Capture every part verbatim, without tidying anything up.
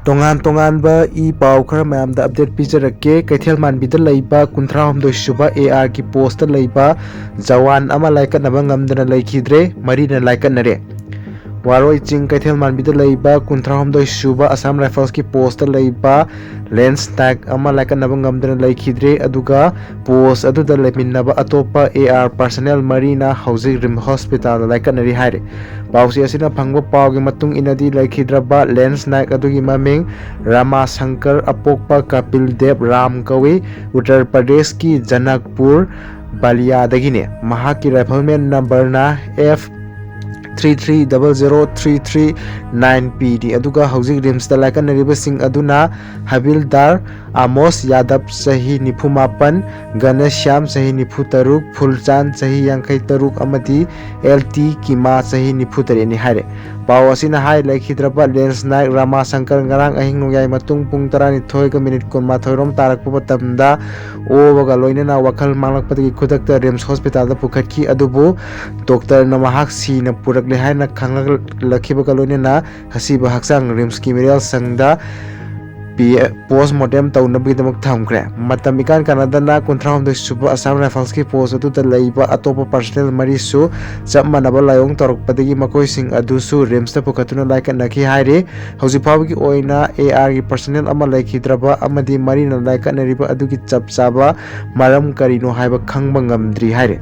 ꯇꯣꯉꯥꯟ ꯇꯣꯉꯥꯟꯕ ꯏ ꯄꯥꯎ ꯈꯔ ꯃꯌꯥꯝꯗ ꯑꯞꯗꯦꯠ ꯄꯤꯖꯔꯛꯀꯦ꯫ ꯀꯩꯊꯦꯜ ꯃꯥꯟꯕꯤꯗ ꯂꯩꯕ ꯀꯨꯟꯊ꯭ꯔꯥ ꯍꯨꯝꯗꯣꯏ ꯁꯨꯕ ꯑꯦ ꯑꯥꯔꯒꯤ ꯄꯣꯁꯇ ꯂꯩꯕ ꯖꯋꯥꯟ ꯑꯃ ꯂꯥꯏꯀꯠꯅꯕ ꯉꯝꯗꯅ ꯂꯩꯈꯤꯗ꯭ꯔꯦ, ꯃꯔꯤꯅ ꯂꯥꯏꯀꯠꯅꯔꯦ꯫ ꯋꯥꯔꯣꯏ ꯆꯤꯡ ꯀꯩꯊꯦꯜ ꯃꯥꯟꯕꯤꯗ ꯂꯩꯕ ꯀꯨꯟꯊ꯭ꯔꯥ ꯍꯨꯝꯗꯣꯏ ꯁꯨꯕ ꯑꯁꯥꯝ ꯔꯥꯏꯐꯜꯁꯀꯤ ꯄꯣꯁꯇ ꯂꯩꯕ ꯂꯦꯟꯁ ꯅꯥꯏꯛ ꯑꯃ ꯂꯥꯏꯀꯠꯅꯕ ꯉꯝꯗꯅ ꯂꯩꯈꯤꯗ꯭ꯔꯦ꯫ ꯑꯗꯨꯒ ꯄꯣꯁ ꯑꯗꯨꯗ ꯂꯩꯃꯤꯟꯅꯕ ꯑꯇꯣꯞꯄ ꯑꯦ ꯑꯥꯔ ꯄꯥꯔꯁꯅꯦꯜ ꯃꯔꯤꯅ ꯍꯧꯖꯤꯛ ꯔꯤꯝꯁ ꯍꯣꯁꯄꯤꯇꯥꯜꯗ ꯂꯥꯏꯀꯠꯅꯔꯤ ꯍꯥꯏꯔꯤ꯫ ꯄꯥꯎꯆꯦ ꯑꯁꯤꯅ ꯐꯪꯕ ꯄꯥꯎꯒꯤ ꯃꯇꯨꯡ ꯏꯟꯅꯗꯤ, ꯂꯩꯈꯤꯗ꯭ꯔꯕ ꯂꯦꯟꯁ ꯅꯥꯏꯛ ꯑꯗꯨꯒꯤ ꯃꯃꯤꯡ ꯔꯃꯥ ꯁꯪꯀꯔ, ꯑꯄꯣꯛꯄ ꯀꯄꯤꯜ ꯗꯦꯕ ꯔꯥꯝ ꯀꯧꯏ꯫ ꯎꯠꯇꯔ ꯄ꯭ꯔꯗꯦꯁꯀꯤ ꯖꯅꯛꯄꯨꯔ ꯕꯥꯂꯤꯌꯥꯗꯒꯤꯅꯤ꯫ ꯃꯍꯥꯛꯀꯤ ꯔꯥꯏꯐꯜꯃꯦꯟ ꯅꯝꯕꯔꯅ F three three double zero three three nine P ꯅꯤ꯫ ꯑꯗꯨꯒ ꯍꯧꯖꯤꯛ ꯔꯤꯝꯁꯇ ꯂꯥꯏꯀꯠꯅꯔꯤꯕꯁꯤꯡ ꯑꯗꯨꯅ ꯍꯕꯤꯜꯗꯥꯔ ꯑꯃꯣꯁ ꯌꯥꯗꯕ, ꯆꯍꯤ ꯅꯤꯐꯨ ꯃꯥꯄꯟ, ꯒꯅꯁ꯭ꯌꯥꯝ, ꯆꯍꯤ ꯅꯤꯐꯨ ꯇꯔꯨꯛ, ꯐꯨꯜꯆꯥꯟ, ꯆꯍꯤ ꯌꯥꯡꯈꯩ ꯇꯔꯨꯛ ꯑꯃꯗꯤ ꯑꯦꯜ ꯇꯤ ꯀꯤꯃꯥ, ꯆꯍꯤ ꯅꯤꯐꯨ ꯇꯔꯦꯠꯅꯤ ꯍꯥꯏꯔꯦ꯫ ꯄꯥꯎ ꯑꯁꯤꯅ ꯍꯥꯏ, ꯂꯩꯈꯤꯗ꯭ꯔꯕ ꯂꯦꯟꯁ ꯅꯥꯏꯛ ꯔꯃꯥ ꯁꯪꯀꯔ ꯉꯔꯥꯡ ꯑꯍꯤꯡ ꯅꯣꯡꯌꯥꯏ ꯃꯇꯨꯡ ꯄꯨꯡ ꯇꯔꯥꯅꯤꯊꯣꯏꯒ ꯃꯤꯅꯤꯠ ꯀꯨꯟꯃꯥꯊꯣꯏ ꯔꯣꯝ ꯇꯥꯔꯛꯄ ꯃꯇꯝꯗ ꯑꯣꯕꯒ ꯂꯣꯏꯅꯅ ꯋꯥꯈꯜ ꯃꯥꯡꯂꯛꯄꯗꯒꯤ ꯈꯨꯗꯛꯇ ꯔꯤꯝꯁ ꯍꯣꯁꯄꯤꯇꯥꯜꯗ ꯄꯨꯈꯠꯈꯤ꯫ ꯑꯗꯨꯕꯨ ꯗꯣꯛꯇꯔꯅ ꯃꯍꯥꯛ ꯁꯤꯅ ꯄꯨꯔꯛꯂꯦ ꯍꯥꯏꯅ ꯈꯪꯂꯛꯈꯤꯕꯒ ꯂꯣꯏꯅꯅ ꯑꯁꯤꯕ ꯍꯛꯆꯥꯡ ꯔꯤꯝꯁꯀꯤ ꯃꯤꯔꯦꯜ ꯁꯪꯗ ꯄꯤ-, ꯄꯣꯁ ꯃꯣꯔꯇꯦꯝ ꯇꯧꯅꯕꯒꯤꯗꯃꯛ ꯊꯝꯈ꯭ꯔꯦ꯫ ꯃꯇꯝ ꯏꯀꯥꯟ ꯀꯥꯟꯅꯗꯅ ꯀꯨꯟꯊ꯭ꯔꯥ ꯍꯨꯝꯗꯣꯏ ꯁꯨꯕ ꯑꯁꯥꯝ ꯔꯥꯏꯐꯜꯁꯀꯤ ꯄꯣꯁ ꯑꯗꯨꯗ ꯂꯩꯕ ꯑꯇꯣꯞꯄ ꯄꯥꯔꯁꯅꯦꯜ ꯃꯔꯤꯁꯨ ꯆꯞ ꯃꯥꯟꯅꯕ ꯂꯥꯏꯑꯣꯡ ꯇꯧꯔꯛꯄꯗꯒꯤ ꯃꯈꯣꯏꯁꯤꯡ ꯑꯗꯨꯁꯨ ꯔꯤꯝꯁꯇ ꯄꯨꯈꯠꯇꯨꯅ ꯂꯥꯏꯀꯠꯅꯈꯤ ꯍꯥꯏꯔꯤ꯫ ꯍꯧꯖꯤꯛ ꯐꯥꯎꯕꯒꯤ ꯑꯣꯏꯅ ꯑꯦ ꯑꯥꯔꯒꯤ ꯄꯥꯔꯁꯅꯦꯜ ꯑꯃ ꯂꯩꯈꯤꯗ꯭ꯔꯕ ꯑꯃꯗꯤ ꯃꯔꯤꯅ ꯂꯥꯏꯀꯠꯅꯔꯤꯕ ꯑꯗꯨꯒꯤ ꯆꯞ ꯆꯥꯕ ꯃꯔꯝ ꯀꯔꯤꯅꯣ ꯍꯥꯏꯕ ꯈꯪꯕ ꯉꯝꯗ꯭ꯔꯤ ꯍꯥꯏꯔꯤ꯫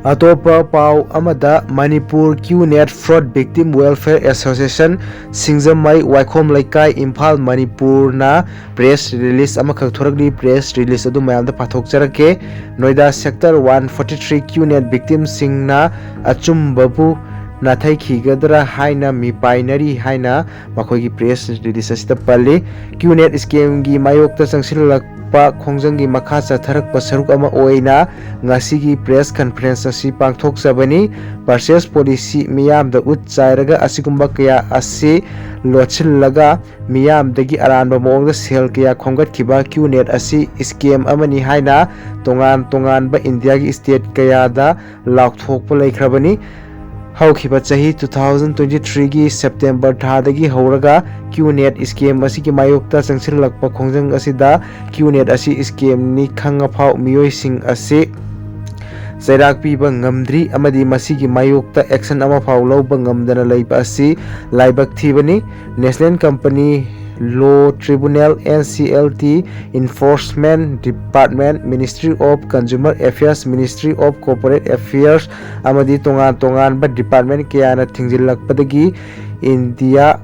ꯑꯇꯣꯞꯄ ꯄꯥꯎ ꯑꯃꯗ, Manipur Q net fraud victim welfare association, Singjamei, Waikhom Leikai, Imphal, ꯃꯅꯤꯄꯨꯔꯅ ꯄ꯭ꯔꯦꯁ ꯔꯤꯂꯤꯁ ꯑꯃꯈꯛ ꯊꯣꯔꯛꯂꯤ꯫ ꯄ꯭ꯔꯦꯁ ꯔꯤꯂꯤꯁ ꯑꯗꯨ ꯃꯌꯥꯝꯗ ꯄꯥꯊꯣꯛꯆꯔꯛꯀꯦ꯫ Noida sector one forty three Q net ꯚꯤꯛꯇꯤꯝꯁꯤꯡꯅ ꯑꯆꯨꯝꯕꯕꯨ ꯅꯥꯊꯩꯈꯤꯒꯗ꯭ꯔꯥ ꯍꯥꯏꯅ ꯃꯤꯄꯥꯏꯅꯔꯤ ꯍꯥꯏꯅ ꯃꯈꯣꯏꯒꯤ ꯄ꯭ꯔꯦꯁ ꯔꯤꯂꯤꯁ ꯑꯁꯤꯗ ꯄꯜꯂꯤ꯫ ꯀ꯭ꯌꯨ ꯅꯦꯠ ꯁ꯭ꯀꯦꯝꯒꯤ ꯃꯥꯌꯣꯛꯇ ꯆꯪꯁꯤꯜꯂꯛꯄ ꯈꯣꯡꯖꯪꯒꯤ ꯃꯈꯥ ꯆꯠꯊꯔꯛꯄ ꯁꯔꯨꯛ ꯑꯃ ꯑꯣꯏꯅ ꯉꯁꯤꯒꯤ ꯄ꯭ꯔꯦꯁ ꯀꯟꯐꯔꯦꯟꯁ ꯑꯁꯤ ꯄꯥꯡꯊꯣꯛꯆꯕꯅꯤ꯫ ꯄꯔꯆꯦꯁ ꯄꯣꯂꯤꯁꯤ ꯃꯤꯌꯥꯝꯗ ꯎꯠ ꯆꯥꯏꯔꯒ ꯑꯁꯤꯒꯨꯝꯕ ꯀꯌꯥ ꯑꯁꯤ ꯂꯣꯠꯁꯤꯜꯂꯒ ꯃꯤꯌꯥꯝꯗꯒꯤ ꯑꯔꯥꯟꯕ ꯃꯑꯣꯡꯗ ꯁꯦꯜ ꯀꯌꯥ ꯈꯣꯝꯒꯠꯈꯤꯕ ꯀ꯭ꯌꯨ ꯅꯦꯠ ꯑꯁꯤ ꯁ꯭ꯀꯦꯝ ꯑꯃꯅꯤ ꯍꯥꯏꯅ ꯇꯣꯉꯥꯟ ꯇꯣꯉꯥꯟꯕ ꯏꯟꯗꯤꯌꯥꯒꯤ ꯁ꯭ꯇꯦꯠ ꯀꯌꯥꯗ ꯂꯥꯎꯊꯣꯛꯄ ꯂꯩꯈ꯭ꯔꯕꯅꯤ꯫ ꯍꯧꯈꯤꯕ ꯆꯍꯤ two thousand twenty threeꯒꯤ September ꯊꯥꯗꯒꯤ ꯍꯧꯔꯒ QNet scam ꯑꯁꯤꯒꯤ ꯃꯥꯌꯣꯛꯇ ꯆꯪꯁꯤꯜꯂꯛꯄ ꯈꯣꯡꯖꯪ ꯑꯁꯤꯗ QNet ꯑꯁꯤ scamꯅꯤ ꯈꯪꯉꯐꯥꯎ ꯃꯤꯑꯣꯏꯁꯤꯡ ꯑꯁꯤ ꯆꯩꯔꯥꯛ ꯄꯤꯕ ꯉꯝꯗ꯭ꯔꯤ ꯑꯃꯗꯤ ꯃꯁꯤꯒꯤ ꯃꯥꯌꯣꯛꯇ action ꯑꯃꯐꯥꯎ ꯂꯧꯕ ꯉꯝꯗꯅ ꯂꯩꯕ ꯑꯁꯤ ꯂꯥꯏꯕꯛ ꯊꯤꯕꯅꯤ꯫ National Company Law Tribunal, NCLT, Enforcement Department, Ministry of Consumer Affairs, Ministry of Corporate Affairs ꯑꯃꯗꯤ ꯇꯣꯉꯥꯟ ꯇꯣꯉꯥꯟꯕ department ꯀꯌꯥꯅ ꯊꯤꯡꯖꯤꯜꯂꯛꯄꯗꯒꯤ India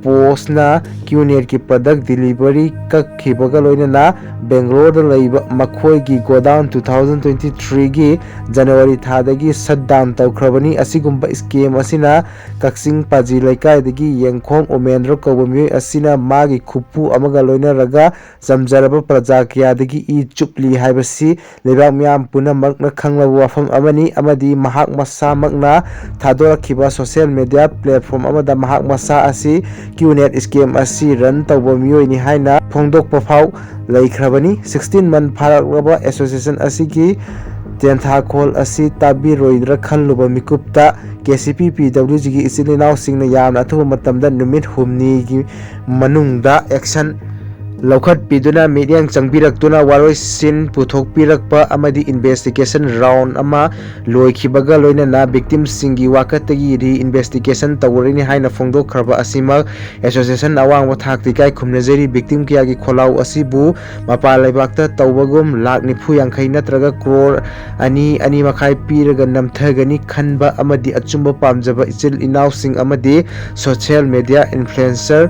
Postꯅ QNetꯀꯤ product delivery ꯀꯛꯈꯤꯕꯒ ꯂꯣꯏꯅꯅ Bangaloreꯗ ꯂꯩꯕ ꯃꯈꯣꯏꯒꯤ godown two thousand twenty threeꯒꯤ January ꯊꯥꯗꯒꯤ shutdown ꯇꯧꯈ꯭ꯔꯕꯅꯤ꯫ ꯑꯁꯤꯒꯨꯝꯕ scam ꯑꯁꯤꯅ ꯀꯛꯆꯤꯡ ꯄꯥꯖꯤ ꯂꯩꯀꯥꯏꯗꯒꯤ ꯌꯦꯡꯈꯣꯝ ꯎꯃꯦꯟꯗ꯭ꯔ ꯀꯧꯕ ꯃꯤꯑꯣꯏ ꯑꯁꯤꯅ ꯃꯥꯒꯤ ꯈꯨꯠꯄꯨ ꯑꯃꯒ ꯂꯣꯏꯅꯔꯒ ꯆꯝꯖꯔꯕ ꯄ꯭ꯔꯖꯥ ꯀꯌꯥꯗꯒꯤ ꯏ ꯆꯨꯞꯂꯤ ꯍꯥꯏꯕꯁꯤ ꯂꯩꯕꯥꯛ ꯃꯤꯌꯥꯝ ꯄꯨꯝꯅꯃꯛꯅ ꯈꯪꯂꯕ ꯋꯥꯐꯝ ꯑꯃꯅꯤ ꯑꯃꯗꯤ ꯃꯍꯥꯛ ꯃꯁꯥꯃꯛꯅ ꯊꯥꯗꯣꯔꯛꯈꯤꯕ social media platform ꯑꯃꯗ ꯃꯍꯥꯛ ꯃꯁꯥ ꯑꯁꯤ QNet scam ꯑꯁꯤ run ꯇꯧꯕ ꯃꯤꯑꯣꯏꯅꯤ ꯍꯥꯏꯅ ꯐꯣꯡꯗꯣꯛꯄ ꯐꯥꯎ ꯂꯩꯈ꯭ꯔꯕꯅꯤ꯫ Sixteen month ꯐꯥꯔꯛꯂꯕ association ꯑꯁꯤꯒꯤ ꯇꯦꯟꯊꯥꯈꯣꯜ ꯑꯁꯤ ꯇꯥꯕꯤꯔꯣꯏꯗ꯭ꯔꯥ ꯈꯜꯂꯨꯕ ꯃꯤꯀꯨꯞꯇ KCP PWGꯒꯤ ꯏꯆꯤꯜ ꯏꯅꯥꯎꯁꯤꯡꯅ ꯌꯥꯝꯅ ꯑꯊꯨꯕ ꯃꯇꯝꯗ ꯅꯨꯃꯤꯠ ꯍꯨꯝꯅꯤꯒꯤ ꯃꯅꯨꯡꯗ action ꯂꯧꯈꯠꯄꯤꯗꯨꯅ ꯃꯤꯠꯌꯦꯡ ꯆꯪꯕꯤꯔꯛꯇꯨꯅ ꯋꯥꯔꯣꯏꯁꯤꯟ ꯄꯨꯊꯣꯛꯄꯤꯔꯛꯄ ꯑꯃꯗꯤ investigation round ꯑꯃ ꯂꯣꯏꯈꯤꯕꯒ ꯂꯣꯏꯅꯅ victimꯁꯤꯡꯒꯤ ꯋꯥꯀꯠꯇꯒꯤ reinvestigation ꯇꯧꯔꯅꯤ ꯍꯥꯏꯅ ꯐꯣꯡꯗꯣꯛꯈ꯭ꯔꯕ ꯑꯁꯤꯃꯛ association ꯑꯋꯥꯡꯕ ꯊꯥꯛꯇ ꯏꯀꯥꯏ ꯈꯨꯝꯅꯖꯔꯤ꯫ Victim ꯀꯌꯥꯒꯤ ꯈꯣꯜꯂꯥꯎ ꯑꯁꯤꯕꯨ ꯃꯄꯥꯟ ꯂꯩꯕꯥꯛꯇ ꯇꯧꯕꯒꯨꯝ ꯂꯥꯈ ꯅꯤꯐꯨ ꯌꯥꯡꯈꯩ ꯅꯠꯇ꯭ꯔꯒ ꯀ꯭ꯔꯣꯔ ꯑꯅꯤ, ꯑꯅꯤ ꯃꯈꯥꯏ ꯄꯤꯔꯒ ꯅꯝꯊꯒꯅꯤ ꯈꯟꯕ ꯑꯃꯗꯤ ꯑꯆꯨꯝꯕ ꯄꯥꯝꯖꯕ ꯏꯆꯤꯜ ꯏꯅꯥꯎꯁꯤꯡ ꯑꯃꯗꯤ social media influencer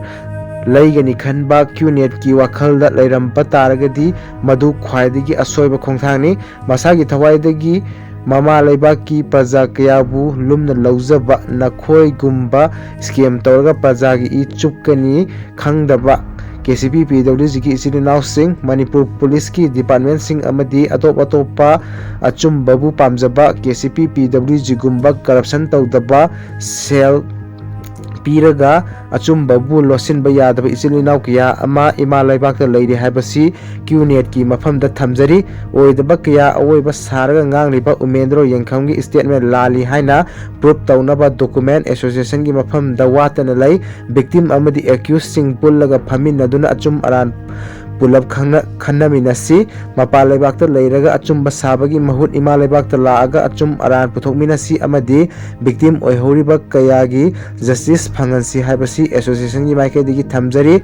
ꯂꯩꯒꯅꯤ ꯈꯟꯕ QNetꯀꯤ ꯋꯥꯈꯜꯗ ꯂꯩꯔꯝꯕ ꯇꯥꯔꯒꯗꯤ ꯃꯗꯨ ꯈ꯭ꯋꯥꯏꯗꯒꯤ ꯑꯁꯣꯏꯕ ꯈꯣꯡꯊꯥꯡꯅꯤ꯫ ꯃꯁꯥꯒꯤ ꯊꯋꯥꯏꯗꯒꯤ ꯃꯃꯥ ꯂꯩꯕꯥꯛꯀꯤ ꯄ꯭ꯔꯖꯥ ꯀꯌꯥꯕꯨ ꯂꯨꯝꯅ ꯂꯧꯖꯕ ꯅꯈꯣꯏꯒꯨꯝꯕ scam ꯇꯧꯔꯒ ꯄ꯭ꯔꯖꯥꯒꯤ ꯏ ꯆꯨꯞꯀꯅꯤ ꯈꯪꯗꯕ KCP PWGꯒꯤ ꯏꯆꯤꯜ ꯏꯅꯥꯎꯁꯤꯡ, ꯃꯅꯤꯄꯨꯔ ꯄꯨꯂꯤꯁꯀꯤ departmentꯁꯤꯡ ꯑꯃꯗꯤ ꯑꯇꯣꯞ ꯑꯇꯣꯞꯄ ꯑꯆꯨꯝꯕꯕꯨ ꯄꯥꯝꯖꯕ KCP PWGꯒꯨꯝꯕ corruption ꯇꯧꯗꯕ cell ꯄꯤꯔꯒ ꯑꯆꯨꯝꯕꯕꯨ ꯂꯣꯠꯁꯤꯟꯕ ꯌꯥꯗꯕ ꯏꯆꯤꯜ ꯏꯅꯥꯎ ꯀꯌꯥ ꯑꯃ ꯏꯃꯥ ꯂꯩꯕꯥꯛꯇ ꯂꯩꯔꯤ ꯍꯥꯏꯕꯁꯤ ꯀ꯭ꯌꯨꯅꯦꯠꯀꯤ ꯃꯐꯝꯗ ꯊꯝꯖꯔꯤ꯫ ꯑꯣꯏꯗꯕ ꯀꯌꯥ ꯑꯋꯣꯏꯕ ꯁꯥꯔꯒ ꯉꯥꯡꯂꯤꯕ ꯎꯃꯦꯟꯗ꯭ꯔꯣ ꯌꯦꯡꯈꯝꯒꯤ statement ꯂꯥꯜꯂꯤ ꯍꯥꯏꯅ proof ꯇꯧꯅꯕ document associationꯒꯤ ꯃꯐꯝꯗ ꯋꯥꯠꯇꯅ ꯂꯩ꯫ Victim ꯑꯃꯗꯤ accusedꯁꯤꯡ ꯄꯨꯜꯂꯒ ꯐꯝꯃꯤꯟꯅꯗꯨꯅ ꯑꯆꯨꯝ ꯑꯔꯥꯟ ꯄꯨꯂꯞ ꯈꯪꯅ-, ꯈꯟꯅꯃꯤꯟꯅꯁꯤ꯫ ꯃꯄꯥꯟ ꯂꯩꯕꯥꯛꯇ ꯂꯩꯔꯒ ꯑꯆꯨꯝꯕ ꯁꯥꯕꯒꯤ ꯃꯍꯨꯠ ꯏꯃꯥ ꯂꯩꯕꯥꯛꯇ ꯂꯥꯛꯑꯒ ꯑꯆꯨꯝ ꯑꯔꯥꯟ ꯄꯨꯊꯣꯛꯃꯤꯟꯅꯁꯤ ꯑꯃꯗꯤ victim ꯑꯣꯏꯍꯧꯔꯤꯕ ꯀꯌꯥꯒꯤ justice ꯐꯪꯍꯟꯁꯤ ꯍꯥꯏꯕꯁꯤ associationꯒꯤ ꯃꯥꯏꯀꯩꯗꯒꯤ ꯊꯝꯖꯔꯤ꯫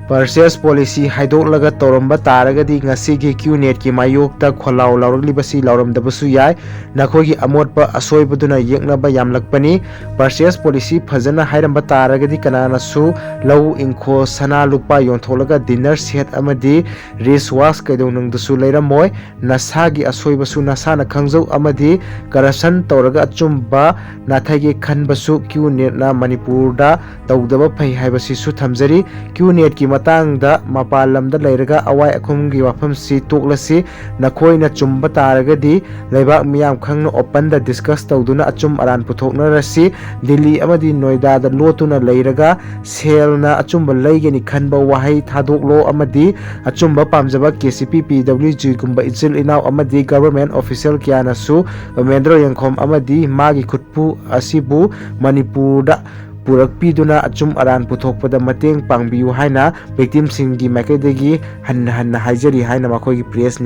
Purchase policy ꯍꯥꯏꯗꯣꯛꯂꯒ ꯇꯧꯔꯝꯕ ꯇꯥꯔꯒꯗꯤ ꯉꯁꯤꯒꯤ ꯀ꯭ꯌꯨꯅꯦꯠꯀꯤ ꯃꯥꯌꯣꯛꯇ ꯈꯣꯜꯂꯥꯎ ꯂꯥꯎꯔꯛꯂꯤꯕꯁꯤ ꯂꯥꯎꯔꯝꯗꯕꯁꯨ ꯌꯥꯏ꯫ ꯅꯈꯣꯏꯒꯤ ꯑꯃꯣꯠꯄ ꯑꯁꯣꯏꯕꯗꯨꯅ ꯌꯦꯛꯅꯕ ꯌꯥꯝꯂꯛꯄꯅꯤ꯫ Purchase policy ꯐꯖꯅ ꯍꯥꯏꯔꯝꯕ ꯇꯥꯔꯒꯗꯤ ꯀꯅꯥꯅꯁꯨ ꯂꯧ, ꯏꯪꯈꯣꯜ, ꯁꯅꯥ, ꯂꯨꯄꯥ ꯌꯣꯟꯊꯣꯛꯂꯒ dinner set ꯑꯃꯗꯤ wrist watch ꯀꯩꯗꯧꯅꯨꯡꯗꯁꯨ ꯂꯩꯔꯝꯃꯣꯏ꯫ ꯅꯁꯥꯒꯤ ꯑꯁꯣꯏꯕꯁꯨ ꯅꯁꯥꯅ ꯈꯪꯖꯧ ꯑꯃꯗꯤ corruption ꯇꯧꯔꯒ ꯑꯆꯨꯝꯕ ꯅꯥꯊꯩꯒꯦ ꯈꯟꯕꯁꯨ ꯀ꯭ꯌꯨꯅꯦꯠꯅ ꯃꯅꯤꯄꯨꯔꯗ ꯇꯧꯗꯕ ꯐꯩ ꯍꯥꯏꯕꯁꯤꯁꯨ ꯊꯝꯖꯔꯤ꯫ ꯀ꯭ꯌꯨꯅꯦꯠꯀꯤ ꯃꯇꯥꯡꯗ ꯃꯄꯥꯟ ꯂꯝꯗ ꯂꯩꯔꯒ ꯑꯋꯥꯏ ꯑꯈꯨꯝꯒꯤ ꯋꯥꯐꯝꯁꯤ ꯇꯣꯛꯂꯁꯤ꯫ ꯅꯈꯣꯏꯅ ꯆꯨꯝꯕ ꯇꯥꯔꯒꯗꯤ ꯂꯩꯕꯥꯛ ꯃꯤꯌꯥꯝ ꯈꯪꯅ openꯗ discuss ꯇꯧꯗꯨꯅ ꯑꯆꯨꯝ ꯑꯔꯥꯟ ꯄꯨꯊꯣꯛꯅꯔꯁꯤ꯫ ꯗꯤꯜꯂꯤ ꯑꯃꯗꯤ ꯅꯣꯏꯗꯥꯗ ꯂꯣꯠꯇꯨꯅ ꯂꯩꯔꯒ ꯁꯦꯜꯅ ꯑꯆꯨꯝꯕ ꯂꯩꯒꯅꯤ ꯈꯟꯕ ꯋꯥꯍꯩ ꯊꯥꯗꯣꯛꯂꯣ ꯑꯃꯗꯤ ꯑꯆꯨꯝꯕ ꯄꯥꯝꯖꯕ KCP, PWGꯒꯨꯝꯕ ꯏꯆꯤꯜ ꯏꯅꯥꯎ ꯑꯃꯗꯤ government official ꯀꯌꯥꯅꯁꯨ ꯎꯃꯦꯟꯗ꯭ꯔꯣ ꯌꯦꯡꯈꯣꯝ ꯑꯃꯗꯤ ꯃꯥꯒꯤ ꯈꯨꯠꯄꯨ ꯑꯁꯤꯕꯨ ꯃꯅꯤꯄꯨꯔꯗ ꯄꯨꯔꯛꯄꯤꯗꯨꯅ ꯑꯆꯨꯝ ꯑꯔꯥꯟ ꯄꯨꯊꯣꯛꯄꯗ ꯃꯇꯦꯡ ꯄꯥꯡꯕꯤꯌꯨ ꯍꯥꯏꯅ victimꯁꯤꯡꯒꯤ ꯃꯥꯏꯀꯩꯗꯒꯤ ꯍꯟꯅ ꯍꯟꯅ ꯍꯥꯏꯖꯔꯤ ꯍꯥꯏꯅ ꯃꯈꯣꯏꯒꯤ press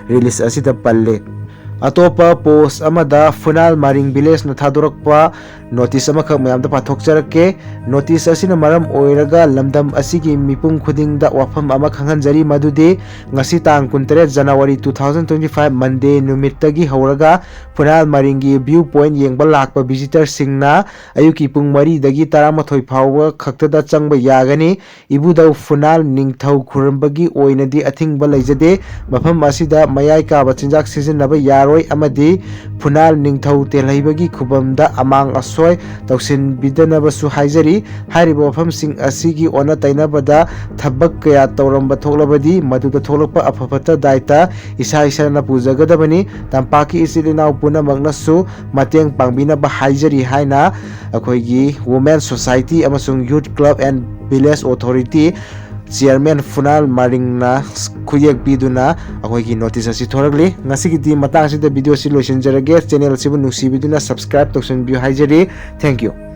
release ꯑꯁꯤꯗ ꯄꯜꯂꯦ꯫ ꯑꯇꯣꯞꯄ post ꯑꯃꯗ ꯐꯨꯅꯥꯜ ꯃꯔꯤꯡ villageꯅ ꯊꯥꯗꯣꯔꯛꯄ notice ꯑꯃꯈꯛ ꯃꯌꯥꯝꯗ ꯄꯥꯊꯣꯛꯆꯔꯛꯀꯦ꯫ Notice ꯑꯁꯤꯅ ꯃꯔꯝ ꯑꯣꯏꯔꯒ ꯂꯝꯗꯝ ꯑꯁꯤꯒꯤ ꯃꯤꯄꯨꯝ ꯈꯨꯗꯤꯡꯗ ꯋꯥꯐꯝ ꯑꯃ ꯈꯪꯍꯟꯖꯔꯤ, ꯃꯗꯨꯗꯤ ꯉꯁꯤ ꯇꯥꯡ ꯀꯨꯟꯇꯔꯦꯠ January two thousand twenty five Monday ꯅꯨꯃꯤꯠꯇꯒꯤ ꯍꯧꯔꯒ ꯐꯨꯅꯥꯜ ꯃꯔꯤꯡꯒꯤ view point ꯌꯦꯡꯕ ꯂꯥꯛꯄ visitorꯁꯤꯡꯅ ꯑꯌꯨꯛꯀꯤ ꯄꯨꯡ ꯃꯔꯤꯗꯒꯤ ꯇꯔꯥꯃꯥꯊꯣꯏ ꯐꯥꯎꯕ ꯈꯛꯇꯗ ꯆꯪꯕ ꯌꯥꯒꯅꯤ꯫ ꯏꯕꯨꯙꯧ ꯐꯨꯅꯥꯜ ꯅꯤꯡꯊꯧ ꯈꯨꯔꯨꯝꯕꯒꯤ ꯑꯣꯏꯅꯗꯤ ꯑꯊꯤꯡꯕ ꯂꯩꯖꯗꯦ꯫ ꯃꯐꯝ ꯑꯁꯤꯗ ꯃꯌꯥꯏ ꯀꯥꯕ ꯆꯤꯟꯖꯥꯛ ꯁꯤꯖꯤꯟꯅꯕ ꯌꯥꯔꯣꯏ꯫ ꯑꯃꯗꯤ ꯐꯨꯅꯥꯜ ꯅꯤꯡꯊꯧ ꯇꯦꯜꯍꯩꯕꯒꯤ ꯈꯨꯕꯝꯗ ꯑꯃꯥꯡ ꯑꯁꯣꯏ ꯇꯧꯁꯤꯟꯕꯤꯗꯅꯕꯁꯨ ꯍꯥꯏꯖꯔꯤ꯫ ꯍꯥꯏꯔꯤꯕ ꯋꯥꯐꯝꯁꯤꯡ ꯑꯁꯤꯒꯤ ꯑꯣꯟꯅ ꯇꯩꯅꯕꯗ ꯊꯕꯛ ꯀꯌꯥ ꯇꯧꯔꯝꯕ ꯊꯣꯛꯂꯕꯗꯤ ꯃꯗꯨꯗ ꯊꯣꯛꯂꯛꯄ ꯑꯐ ꯐꯠꯇ ꯗꯥꯏꯇ ꯏꯁꯥ ꯏꯁꯥꯅ ꯄꯨꯖꯒꯗꯕꯅꯤ꯫ ꯇꯝꯄꯥꯛꯀꯤ ꯏꯆꯤꯜ ꯏꯅꯥꯎ ꯄꯨꯝꯅꯃꯛꯅꯁꯨ ꯃꯇꯦꯡ ꯄꯥꯡꯕꯤꯅꯕ ꯍꯥꯏꯖꯔꯤ ꯍꯥꯏꯅ ꯑꯩꯈꯣꯏꯒꯤ Women Society ꯑꯃꯁꯨꯡ Youth Club and Village Authority Chairman ꯐꯨꯅꯥꯜ ꯃꯔꯤꯡꯅ ꯈꯨꯌꯦꯛ ꯄꯤꯗꯨꯅ ꯑꯩꯈꯣꯏꯒꯤ ꯅꯣꯇꯤꯁ ꯑꯁꯤ ꯊꯣꯔꯛꯂꯤ꯫ ꯉꯁꯤꯒꯤꯗꯤ ꯃꯇꯥꯡ ꯑꯁꯤꯗ ꯚꯤꯗꯤꯑꯣ ꯑꯁꯤ ꯂꯣꯏꯁꯤꯟꯖꯔꯒꯦ꯫ ꯆꯦꯅꯦꯜ ꯑꯁꯤꯕꯨ ꯅꯨꯡꯁꯤꯕꯤꯗꯨꯅ subscribe ꯇꯧꯁꯤꯟꯕꯤꯌꯨ ꯍꯥꯏꯖꯔꯤ꯫ Thank you꯫